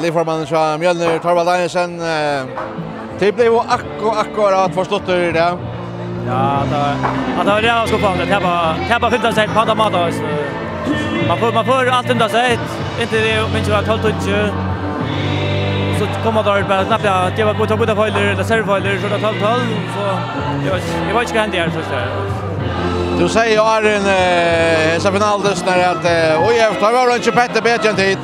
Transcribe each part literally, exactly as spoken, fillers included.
Liðformaðurin hjá Mjølnir, Thorvald Danielsen, eh, tit blivu akku-, akkurát forsluttir í dag. Ja, tað var, ja, tað var ræðuliga skuffandi. Tapa, tapa fimta sett á tann mátan, veitst tú. Man fær, man fær alt fimta sett, inntil tað, minnist eg, var tólv tíggju. So koma teir bara knappliga, geva tveir, tveir feilir, ella servufeilir, so er tað tólv tólv, so eg veit ikki, eg veit ikki hvat hendi her, so er tað. Tú segði jú áðrenn, eh, hesa finaludystin her at, eh, ÍF, teir vóru ikki betri, betri enn tit.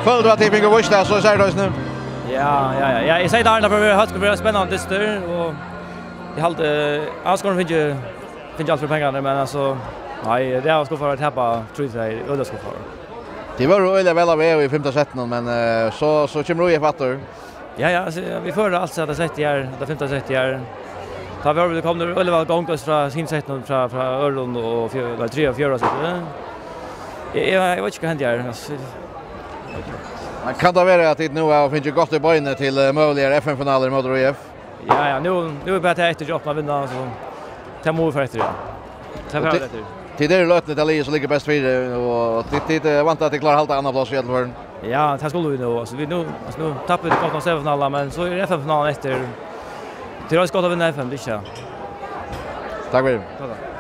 Følir tú at tit fingu víst tað, so er tað eisini? Ja, ja, ja, ja. Eg segði tað áðrenn, tað fer at vera, tað fer at vera spennandi dystur, og eg haldi, eh, annars kunnu vit fingið, fingið alt fyri pengarnar, men altso, nei, ræðuliga skuffaður at tapa trý tvey, øgiliga skuffaður. Tit vóru øgiliga væl á veg í fimta settinum, men, eh, so, so kemur ÍF aftur. Ja, ja, altso, vit føra alt sett, sett her, tað fimta sett her. Tá vóru vit komnir øgiliga væl í gongd frá hinum settinum, frá, frá øðrum og fjør-, nei, triðja og fjórða sett. Eg, eg, eg veit ikki, hvat hendi her, altso. Men kann tað vera at tit nú hava fingið gott í beinini til, eh, møguligar F M-finalur móti ÍF? Ja, ja, nú, nú er bara tað eftir hjá okkum at vinna, so tað mugu vit fara eftir, ja. Tað fara vit eftir. Tit eru í løtuni, tað liðið sum liggur best fyri, og tit, tit, eh, vænta at tit klára at halda annað pláss í øllum førum? Ja, tað skulu vit nú. Altso, vit nú, altso, nú tapa vit gott nokk semifinaluna, men so er F M-finalan eftir. Tað er eisini gott at vinna F M, tað er ikki tað. Takk fyri. Takk, takk.